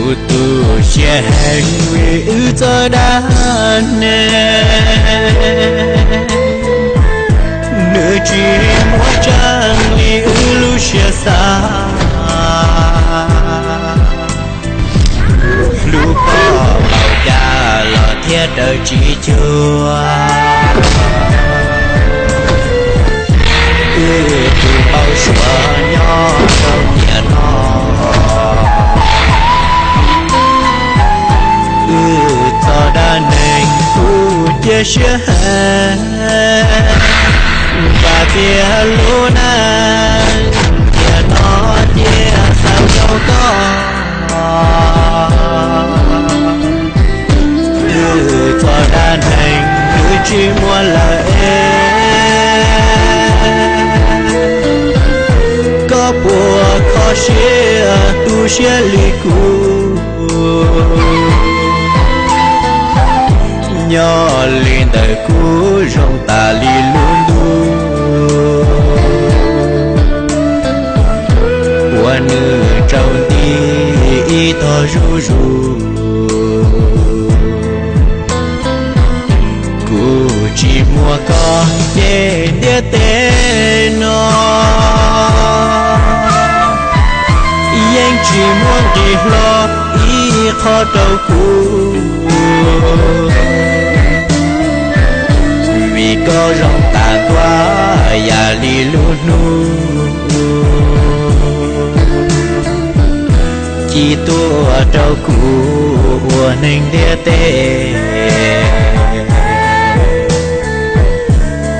Kuv tu siab heev vim wb txoj dab neeg, nws tsis muaj tseeb li wb lub siab xav. Hlub koj npaum cas los thiaj raws tsis cuag wb tus npau suav nyob rau tiam no. Wb txoj dab neeg kuj cia siab heev, vam tias lub neej tiam no cia xav rau koj. Wb txoj dab neeg wb tsis muaj lawm es, koj puas kho siab tu siab li kuv? Nyob li ntawm kuv zoo tas li lub ntuj uas nws tsaus nti ib tog zuj zus. Kuv tsis muaj koj ces ntiaj teb no yeej tsis muaj nqis hlo ib qho rau kuv, vim koj zoo tas ntua yam li lub hnub ci tuaj rau kuv ua neeg ntiaj teb.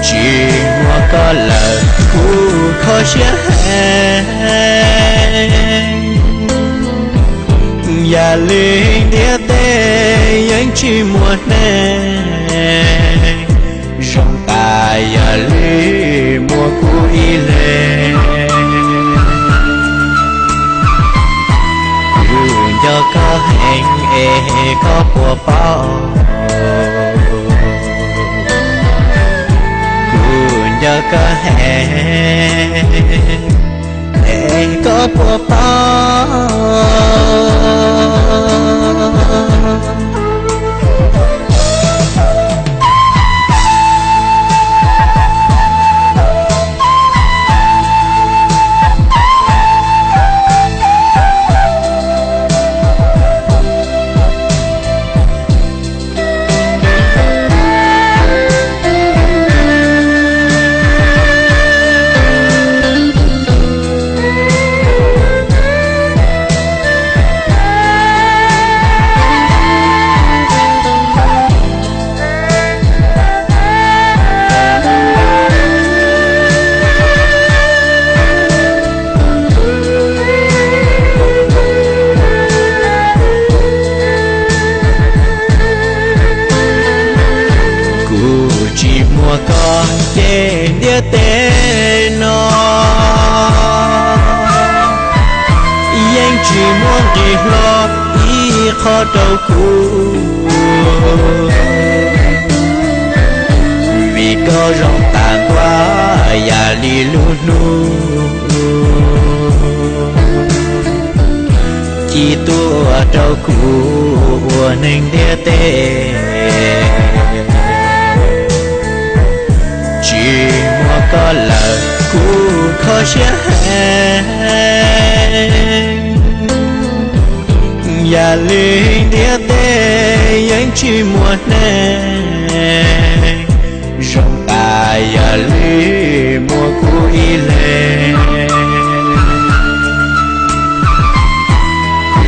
Tsis muaj koj lawm kuv kho siab heev, yam li ntiaj teb yeej tsis muaj neeg zoo tas yam li muaj kuv ib leeg. Kuv nco koj heev es koj puas paub? Kuv nco koj heev es koj puas paub? Kuv tsis muaj koj ces ntiaj teb no yeej tsis muaj nqis hlo ib qho rau kuv, vim koj zoo tas ntua yam li lub hnub ci tuaj rau kuv ua neeg ntiaj teb. Tsis muaj koj lawm kuv kho siab heev, yam li ntiaj teb yeej tsis muaj neeg zoo tas yam li muaj kuv ib leeg.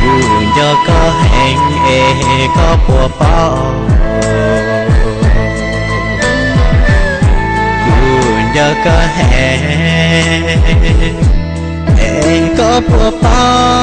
Kuv nco koj heev es koj puas paub? Kuv nco koj heev es koj puas paub?